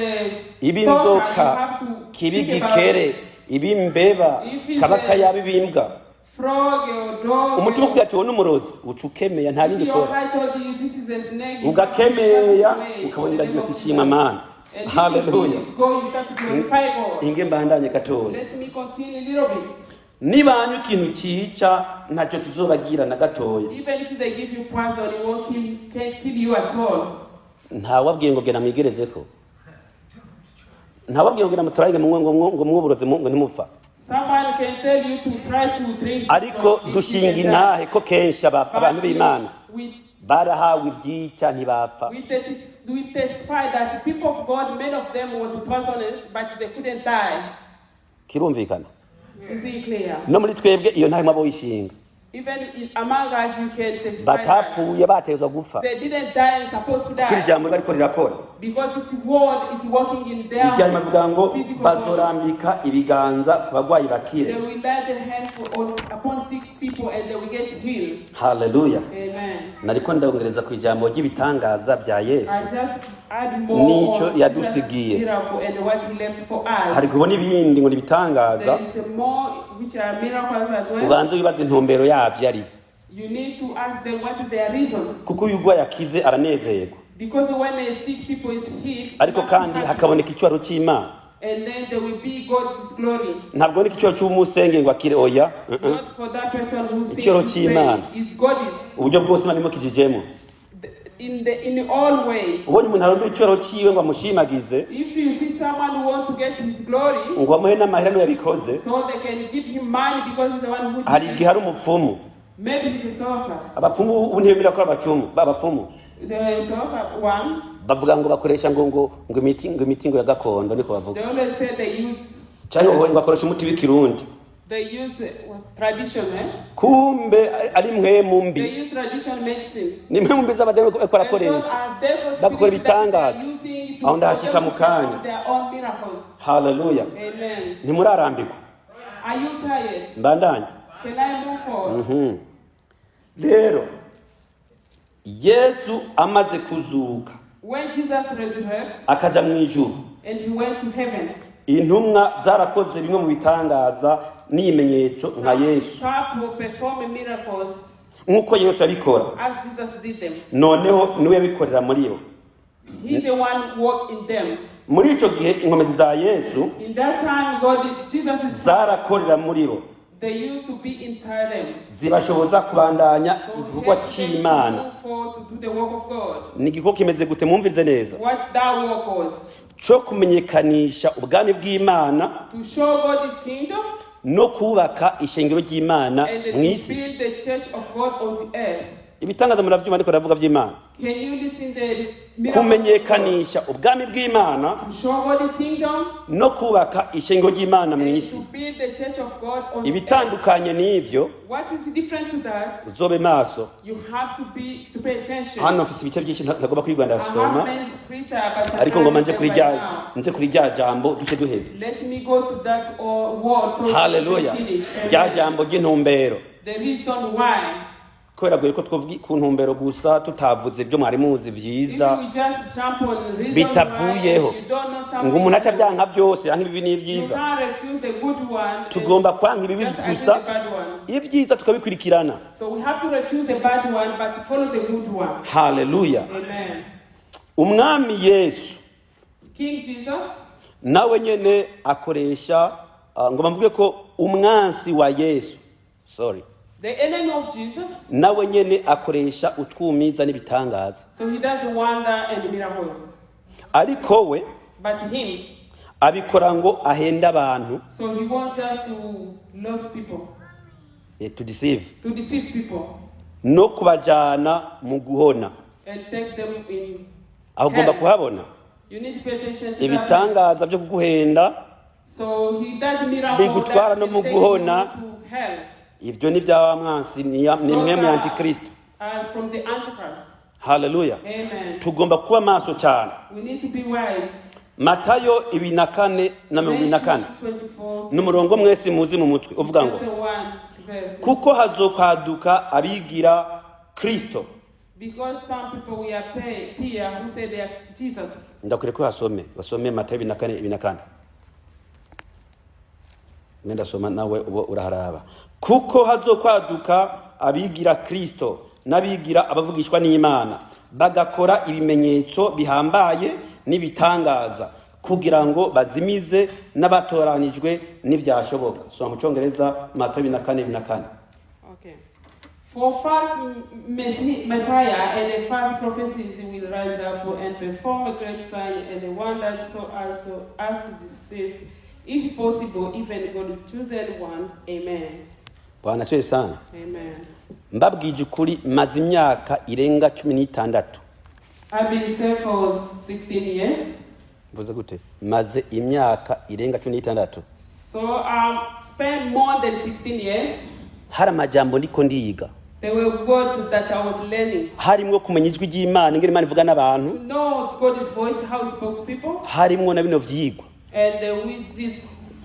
Iba sorcerer, you inzoka, have to kiba think about igikere, it. iba imbeba, If it's kaba a kayabi bimbwa. Frog or dog. Umutima ukubwira ati wowe n'umurozi, uca ukemeya nta If bindi your ukora. heart told you this is a snake, you have to chase Ugakemeya it away. ukabona In the iragira name ati of shimwa Jesus. Mana. And if you see Haleluya. it go, you start to glorify God. Inge mbandanye gatoya. Let me continue a little bit. Nibanywa ikintu cica ntacyo tuzobagira na gatoya. Even if they give you poison, it won't kill, can't kill you at all. Ntawabwiye ngo genda mwigerezeko, ntawabwiye ngo genda muturage munywe ngo mwuburoze ngo ntimupfa. Someone can tell you to try to drink. Ariko if you dushinga can die. intahe ko kenshi abantu But b'Imana we, barahawe ibyica ntibapfa. we testify that the people of God, many of them was poisoned, but they couldn't die. Kirumvikana? Is it clear? No muri twebwe iyo ntahe mwabo wishinga. Even among us, you can testify that Batapfuye batezwa gupfa. they didn't die and supposed to Kuri die. ijambo riba riko rirakora. Because this word is working in their Irya bivuga ngo physical body. bazorambika ibiganza ku bagwayi bakire. They will lay their hand upon sick people and they will get healed. Haleluya. Amen. Nariko ndongereza ku ijambo ry'ibitangaza bya Yesu I just add more n'icyo on yadusigiye. Jesus' miracle and what he left for us. Hari kubona ibindi ngo ni ibitangaza. There is more which are miracles as well. Ubanze wibaze intumbero yavyo ari. You need to ask them what is their reason. Kuko uyu ugwaye akize aranezerwa, Because when a sick people is healed, ariko must be kandi happy. hakaboneka icyubahiro cy'Imana. And then there will be God's glory. Ntabwo ni icyubahiro cy'umusenge ngo akire, oya. Not for that person who sings, Icyubahiro cy'Imana. is God is Uburyo bwose Imana imukijijemo. in all way. Ubonye umuntu arondera icyubahiro cyiwe ngo amushimagize, If you see someone who want to get his glory, ngo amuhe n'amahera niyo yabikoze, so they can give him money because he's the one who hari did igihe it. hari umupfumu. Maybe he's a sorcerer. Abapfumu ubu ntibemera ko ari abapfumu, b'abapfumu The sorcerer one, bavuga ngo bakoresha ngo imiti, ngo imiti ngo ya gakondo niko bavuga, they always say they use cyangwa ngo bakoresha umuti w'ikirundi. they use what, tradition, eh? Kumbe ari mpwemu mbi. They use tradition medicine. Ni mpwemu mbi z'abadayimoni ko And so arakoresha are devil bakora spirits that they are ibitangaza. using to Aho ndahashika for them mu to kanya. perform their own miracles. Haleluya. Amen. Ntimurarambirwa? Are you tired? Mbandanye. Can I move forward? Rero Yesu amaze kuzuka When Jesus resurrected akaja mu ijuru, and he went to heaven, Intumwa zarakoze bimwe mu bitangaza n'ibimenyetso nka Some Yesu, disciples perform miracles nk'uko Yesu yabikora. as Jesus did them. Noneho niwe yabikorera muri bo. He's the one who worked in them. Muri icyo gihe inkomezi za Yesu In that time, God, Jesus is zarakorera muri bo, they used to be inside them. Zibashoboza kubandanya So he igikorwa helped them cy'Imana. to move forward to do the work of God. Ni igikorwa kimeze gute? Mwumvirize neza. What that work was Cyo kumenyekanisha ubwami bw'Imana to show God His kingdom no kubaka ishengero ry'Imana and mu to isi. build the church of God on the earth. Ibitangaza murabyumva, ariko ndavuga by'Imana. Can you listen the miracles of God? Kumenyekanisha ubwami bw'Imana To show God His kingdom no kubaka ishengero ry'Imana mu and isi. to build the church of God on the earth. Ibitandukanye n'ivyo, What is different to that? uzobe maso. You have to be to pay attention. Hano mfise ibice byinshi ntagomba kwigwa, I have ndasoma, many scripture, but I ariko can't ngoma nje read kuri them rya right now. nje kuri rya jambo duce duheze. Let me go to that word so we Haleluya! can finish. Rya Amen. jambo ry'intumbero. The reason why. Kubera goye ko twovuga ku ntumbero gusa tutavuze ibyo mwari muzi If vyiza we just jump on reason why bitavuyeho, you don't know ngo umuntu aca something, byanka byose, yanka ibibi you n'ibyiza. can't refuse the good one and Tugomba kwanka ibibi just agree gusa, the bad one. ibyiza tukabikurikirana. So we have to refuse the bad one, but follow the good one. Haleluya! Amen. Umwami Yesu King Jesus, nawe nyene akoresha ngo bavuge ko umwansi wa Yesu, sorry, the enemy of Jesus, nawe nyene akoresha utwumiza n'ibitangaza, so he does wonder and miracles. Ariko we But him, abikora ngo ahende abantu. So he wants just to lose people, To deceive, to deceive people, no kubajana mu guhona. And take them in Aho ugomba hell. kuhabona. You need to pay attention to that. Ibitangaza byo kuguhenda So he does miracles bigutwara that no can mu take guhona. you to hell. Ibyo ni bya wa mwansi, ni So mwe mu that antikristo. are from the Antichrist. Haleluya! Amen. Tugomba kuba maso cyane. We need to be wise. Matayo 24:24. Matthew 24, Ni umurongo mwese muzi mu mutwe uvuga ngo just a one verse. kuko hazokwaduka abigira Kristo. Because some people will appear who say they are Jesus. Ndakwiriye ko hasome basome Matayo 24:24. Ndasoma nawe ubo uraharaba. Kuko hazokwaduka abigira Kristo n'abigira abavugishwa n'Imana, bagakora ibimenyetso bihambaye n'ibitangaza kugira ngo bazimize n'abatoranijwe n'ibyashoboka. Soma mu Cyongereza, Matayo 24:24. Okay. For false Messiah and the false prophecies will rise up and perform a great sign and wonders so as to deceive, if possible, even God's chosen ones. Amen. Bwana asifiwe sana. Amen. Mbabwije ukuri, maze imyaka irenga 16. I've been saved for 16 years. Mvuze gute? Maze imyaka irenga 16. So spent more than 16 years. Hari amajambo ndiko ndiga, There were words that I was learning. Harimwo kumenya ijwi ry'Imana, ingene Imana ivuga n'abantu, To know God's voice, how He spoke to people, harimwo na bino vyigwa. And with this.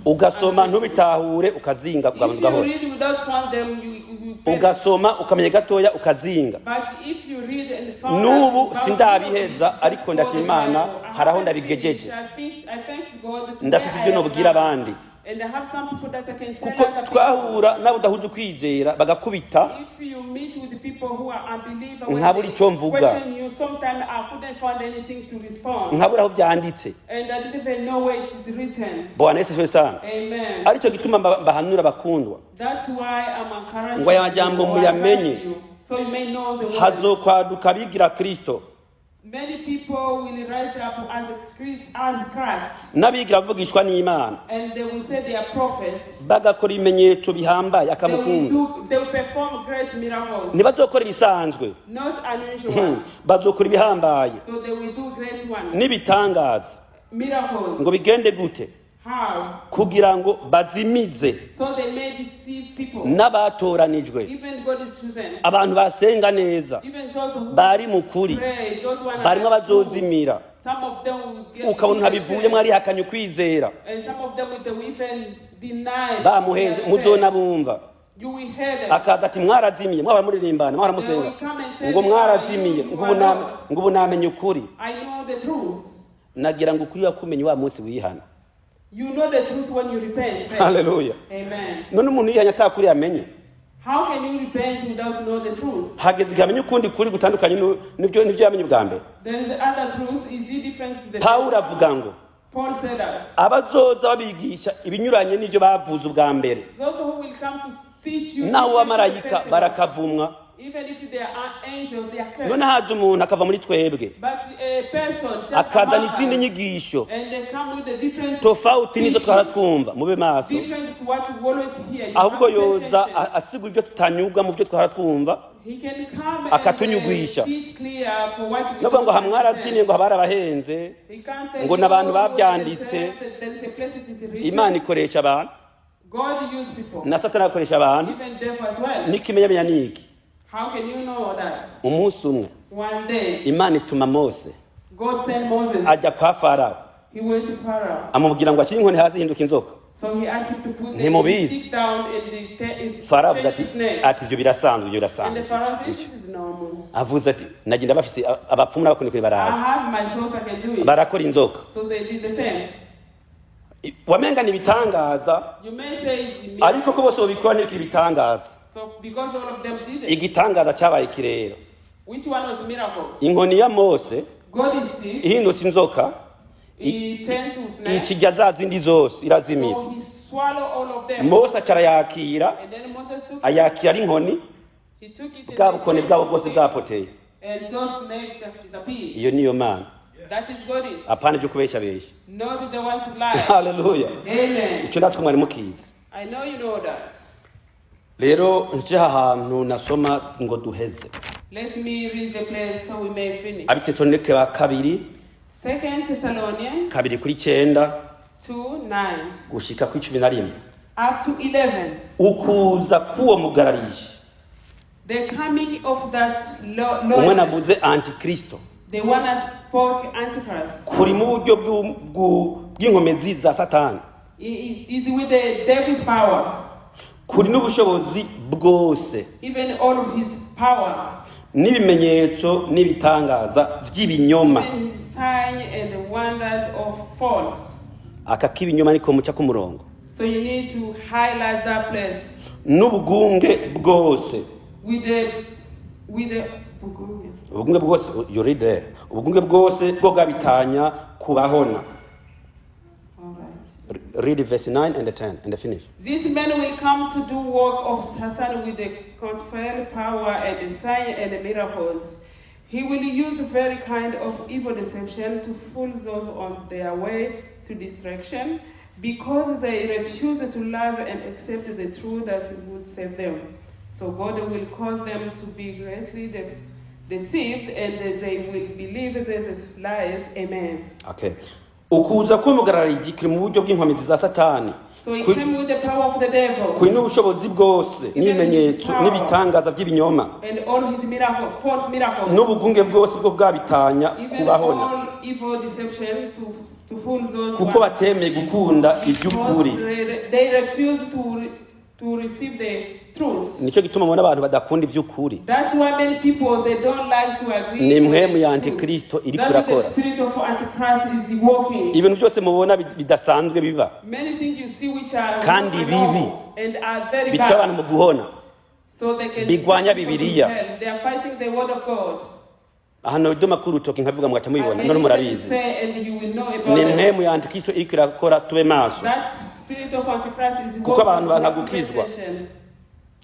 Ugasoma ntubitahure, ukazinga, If ugabanza you ugahora. read without found them, you perish. Ugasoma ukamenya gatoya, ukazinga. But if you read and found N'ubu out about sindabiheza, just ariko follow ndashima the Imana, Bible. I hari aho haven't ndabigejeje. finished. I thank God that Ndafise where ibyo I am nobwira now. abandi. And I have some people that I can tell Kuko other people. twahura n'abo udahuje ukwizera bagakubita, If you meet with the people who are unbeliever, when nkabura they icyo mvuga. question you, sometimes I couldn't find anything to respond. Nkabura aho byanditse. And I didn't even know where it is written. Bwana Yesu asifiwe sana. Amen. Aricyo gituma mbahanura bakundwa, That's why I'm encouraging ngo aya majambo you, or muyamenye. advise you, so you may know the word. Hazokwaduka abigira Kristo Many people will rise up as Christ, as Christ, n'abigira bavugishwa n'Imana, and they will say they are prophets. Bagakora ibimenyetso bihambaye They will akamukunda. do, they will perform great miracles, Ntibazokora ibisanzwe, not unusual ones. Bazokora ibihambaye So they will do great ones, n'ibitangaza. Miracles. Ngo bigende gute? How? Kugira ngo bazimize So they may deceive people. N'abatoranijwe, Even God is chosen. Abantu basenga neza, Even those who bari mu kuri, pray, those who are barimo abazozimira. Some of them will get Ukabona ntabivuyemo, arihakanye ukwizera. And some of them they will even deny Bamuhenze, their faith. muzona bumva. You will hear them. Akaza ati mwarazimiye, mwahora muririmbana, mwahora musenga, ngo mwarazimiye, ngo ubu namenye ukuri. I know the truth. Nagira ngo ukuri wakumenye wa munsi wihana. You know the truth when you repent first. Haleluya. Amen. None umuntu yihanye atakuri yamenye, How can you repent without know the truth? hageze igihe amenya ukundi kuri gutandukanye n'ibyo yamenye ubwa mbere. Then the other truth is it different to the Pawulo avuga ngo Paul said that. abazoza babigisha ibinyuranye n'ibyo bavuze ubwa mbere, Those who will come to teach you nawe different to the abamarayika first one, barakavumwa. even if they are angels, they are cursed. None haza umuntu akava muri twebwe But a person just akazana among izindi us, nyigisho and they come with a different tofauti n'izo teaching, twara twumva, mube maso. different to what you always hear. You Ahubwo have to pay yoza attention. asigura ibyo tutanyurwa mu byo twara twumva, He can come and akatunyugwisha. teach clear for what we No don't ngo hamwarazimye, understand. ngo habarabahenze, He can't tell ngo you, n'abantu "Oh, babyanditse." there is a place it is written. Imana ikoresha abantu, God use people, na Satani akoresha abantu. even devil as well. N'ikimenyamenya ni iki? How can you know that? Umunsi umwe One day, Imana ituma Mose God sent Moses. ajya kwa Farawo, He went to Pharaoh. amubwira ngo ashyire inkoni hasi ihinduka inzoka. So he asked him to put the Ntimubizi. stick down and the Farawo avuze change ati his name. ati ibyo birasanzwe, ibyo And the birasanzwe. Pharaoh said, "This is normal. Avuze ati nagenda bafise abapfumu n'abakonikoni I baraza have my source, I can do it." barakora inzoka. So they did the same. Wamenga ni ibitangaza, You may say it's the ariko miracle. ko bose babikora ntibikiri ibitangaza. So because all of them did it, Igitangaza cyabaye kirero, which one was miracle? inkoni ya Mose God is stick. ihindutse inzoka, He turned to snake. ikijya za zindi zose irazimira. So he swallowed all of them. Mose acarayakira, And then Moses took it. ayakira ari inkoni, He took it and bwa then bukoni changed bwabo his bwose name. bwapoteye. And so snake just disappeared. Iyo niyo Mana, That is God is. apana ibyo kubeshabesha. Not the one to lie. Haleluya. Amen. Icyo natwe mwari mukizi. I know you know that. Rero nje ahantu nasoma ngo duheze. Let me read the place so we may finish. Abitesalonike ba kabiri, Second Thessalonians 2:9 2:9 gushika ku 11. up to 11. Ukuza k'uwo mugararije, The coming of that umwe Lord, navuze antikristo, the one that spoke Antichrist, kuri mu buryo bw'inkomezi za Satani, is with the devil's power, kuri n'ubushobozi bwose, even all of his power, n'ibimenyetso n'ibitangaza by'ibinyoma. even his sign and the wonders of false. Aka k'ibinyoma niko muca k'umurongo. So you need to highlight that place N'ubugunge bwose, with the ubugunge bwose, you read there, ubugunge bwose bwo bwabitanya kubahona. All right. Read verse 9 and 10 and finish. These men will come to do work of Satan with the conferred power and the sign and the miracles. He will use very kind of evil deception to fool those on their way to destruction, because they refuse to love and accept the truth that would save them. So God will cause them to be greatly deceived, and they will believe these lies. Amen. Okay. Ukuza k'umugarariji kuri mu buryo bw'inkomezi za Satani, So he came with the power of the devil kuri n'ubushobozi bwose n'ibimenyetso n'ibitangaza by'ibinyoma, and all his miracles, false miracles. n'ubugunge bwose bwo bwabitanya Even kubahona, all evil deception to fool those kuko who are- batemeye gukunda iby'ukuri. Because they refuse to receive the truth. Nicyo gituma mubona abantu badakunda iby'ukuri. That's why many people they don't like to agree. Ni to mwe the mu ya truth. Antikristo iri That is the kurakora. spirit of Antichrist is working. Ibintu byose mubona bidasanzwe biba, Many things you see which are kandi not bibi, normal and are very bitwara abantu bad. mu guhona, So they can bigwanya see people to Bibiliya. hell. They are fighting the word of God. Ahantu ibyo makuru utoke nkabivuga mugaca I mubibona, can none even murabizi. say and you will know about Ni them. mwe mu ya Antikristo iri kurakora, tube maso. That spirit of Antichrist is Kuko working abantu banga with gukizwa. attention.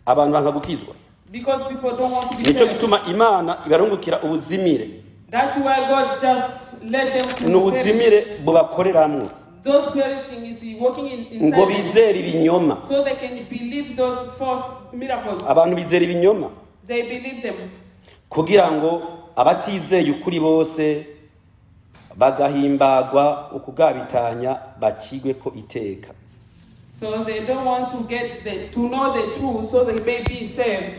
Abantu banga gukizwa. Because people don't want to be Nicyo saved. gituma Imana ibarungukira ubuzimire. That's why God just let them to Ni ubuzimire perish. bubakoreramwo, Those perishing is he working in ngo inside them, bizere ibinyoma. so they can believe those false miracles. Abantu bizera ibinyoma They believe them. kugira ngo abatizeye ukuri bose bagahimbagwa ukugabitanya bakigwe ko iteka. So they don't want to get to know the truth so they may be saved.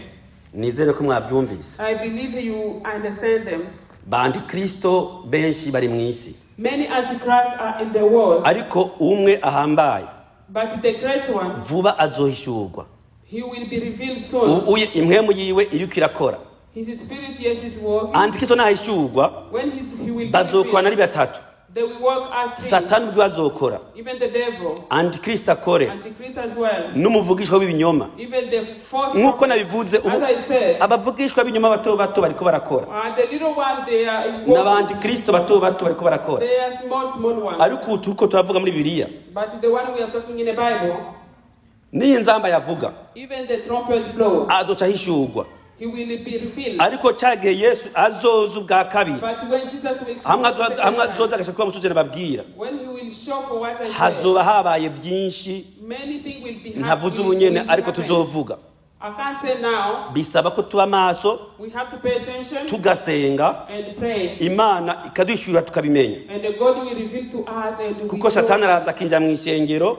Nizere ko mwavyumvise. I believe you understand them. Ba Antikristo benshi bari mu isi, Many antichrists are in the world, ariko umwe ahambaye but the great one, vuba azohishurwa. he will be revealed soon. Uye impwemu yiwe iriko irakora. His spirit, yes, is working. Antikristo nahishurwa, When he will be bazokorana revealed, ari batatu. They will work as three. Satani ubwo azokora, Even the devil, Antikristo akore, Antichrist as well. n'umuvugishwa w'ibinyoma. Even the false Nk'uko prophet. nabivuze ubu, As I said, abavugishwa b'ibinyoma bato bato bariko barakora, the little one, they are in work. n'abantikristo bato bato bariko barakora. They are small, small ones. Ariko ubu turiko turavuga muri Bibiliya, But the one we are talking in the Bible, n'iyi nzamba yavuga, even the trumpet blow, azoca ahishurwa. he will be revealed. Ariko cyagihe Yesu azoza ubwa kabiri, But when Jesus will come, hamwe the second hamwe time, azoza agashaka kuba musozi nababwira, when he will show for what I said, hazoba habaye byinshi many things will be ntavuze will ubu nyene, will ariko happen. tuzovuga. I can't say now. Bisaba ko tuba maso, We have to pay attention tugasenga, and pray. Imana ikaduhishurira tukabimenya. And the God will reveal to us and we Kuko know. Satani araza akinjira mu ishengero,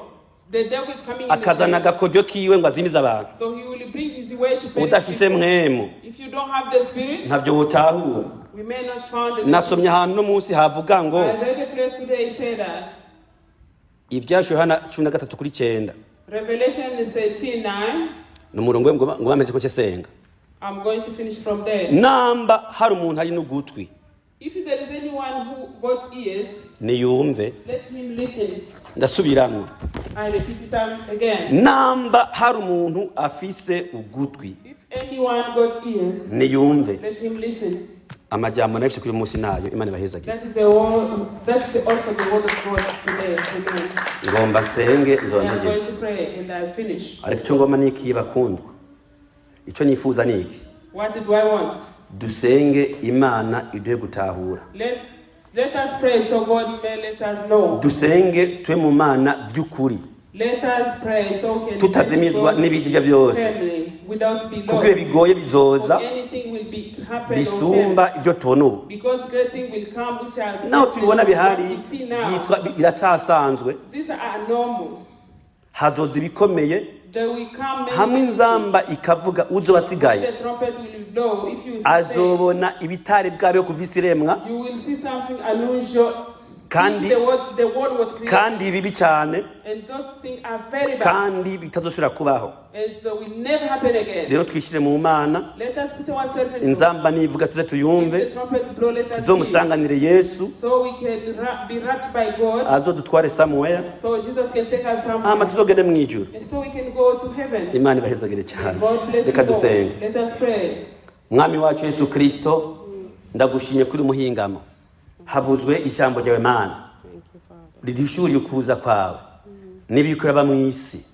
The devil is coming in the akazana church. agakoryo kiwe ngo azimize abantu. So he will bring his way to perish Udafise people. mwemu, If you don't have the spirit, ntabyo wotahura. we may not find the Nasomye ahantu no munsi havuga ngo, I read a place today say that Ibyashu Yohana 13:9. Revelation 13:9. Ni umurongo we ngo bamenye ko cyesenga. I'm going to finish from there. Namba hari umuntu ari n'ugutwi, If there is anyone who got ears, niyumve. let him listen. Ndasubiramwo. I repeat it again. Namba hari umuntu afise ugutwi, If anyone got ears, niyumve. let him listen. Amajambo nafise kuri uyu munsi nayo. Imana ibahezagire. That is the all. That's the all for the word of God today. Amen. Ngomba nsenge, nzoba I am ntageze. going to pray and I finish. Ariko icyo ngomba ni iki, bakundwa? Icyo nifuza ni iki? What do I want? Dusenge Imana iduhe gutahura. Let us pray so God may let us know. Dusenge tube mu Mana by'ukuri, Let us pray so we can tutazimizwa God n'ibijya byose, firmly without being kuko ibihe lost. bigoye bizoza For anything will be happen on bisumba earth. ibyo tubona ubu. Because great thing will come which are Naho tubibona bihari, what we see now. byitwa biracyasanzwe. These are normal. Hazoza ibikomeye. There will come many Hamwe inzamba ikavuga, uzo wasigaye The trumpet will blow if you stay. azobona ibitari bwabeho kuva isi iremwa, You will see something unusual. Kandi- Since the world was created, kandi bibi cyane, and those things are very bad, kandi bitazosubira kubaho. and so will never happen again. Rero twishyire mu Mana. Let us put ourselves in Inzamba nivuga, tuze If tuyumve, the trumpet blow, let us hear, tuzomusanganire Yesu, so we can be wrapped by God, azodutware somewhere, so Jesus can take us hama somewhere, tuzogende mu ijuru. and so we can go to heaven. Imana ibahezagire cyane. God bless Reka you all. dusenge. Let us pray. Mwami wacu Yesu Kristo, ndagushimye kuri muhingamo havuzwe ijambo ryawe Mana, Thank you, Father. riduhishuriye ukuza kwawe n'ibiri mu isi.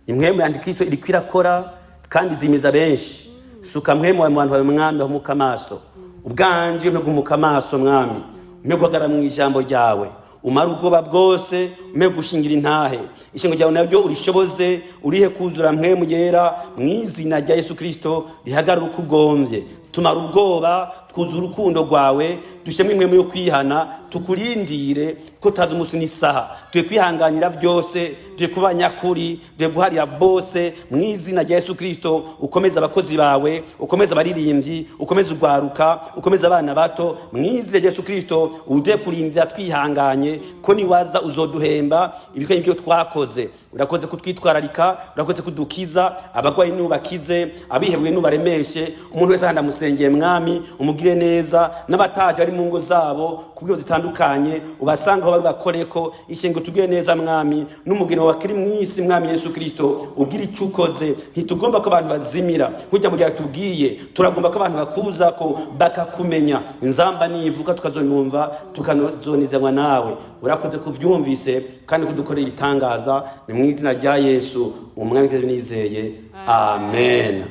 Impwemu ya Antikristo iriko irakora kandi izimiza benshi. Suka mpwemu wawe mu bantu bawe, Mwami, bahumuka amaso. Ubwanje umpe guhumuka amaso, Mwami, umpe guhagarara mu ijambo ryawe, umare ubwoba bwose, umpe gushingira intahe. Ishingo ryawe naryo urishoboze, urihe kuzura mpwemu yera, mu izina rya Yesu Kristo rihagarare uko ugombye. Tumara ubwoba, twuzure urukundo rwawe, dushyemo impwemu yo kwihana, tukurindire ko utazi umunsi n'isaha. Tuye kwihanganira byose, tuye kuba nyakuri, tuye guharira bose, mu izina rya Yesu Kristo. Ukomeze abakozi bawe, ukomeze abaririmbyi, ukomeze urwaruka, ukomeze abana bato, mu izina rya Yesu Kristo. Uduhe kurindira twihanganye, ko niwaza uzoduhemba ibikorwa ibyo twakoze. Urakoze kutwitwararika, urakoze kudukiza abarwayi, nubakize abihebuye, nubaremeshe. Umuntu wese ahandi amusengeye, Mwami, umugire neza, n'abataje ari mu ngo zabo ku bw'ibyo zitandukanye, ubasanga aho bari bakoreko ishengo. Tugire neza, Mwami, n'umugeni wawe akiri mu isi. Mwami Yesu Kristo, ugira icyo ukoze. Ntitugomba ko abantu bazimira nk'ujya mu gihe tubwiye, turagomba ko abantu bakuza ko bakakumenya. Inzamba nivuka tukazoyumva, tukanazonizanwa nawe. Urakoze kubyumvise kandi kudukorera ibitangaza. Ni mu izina rya Yesu umwami nizeye, amen.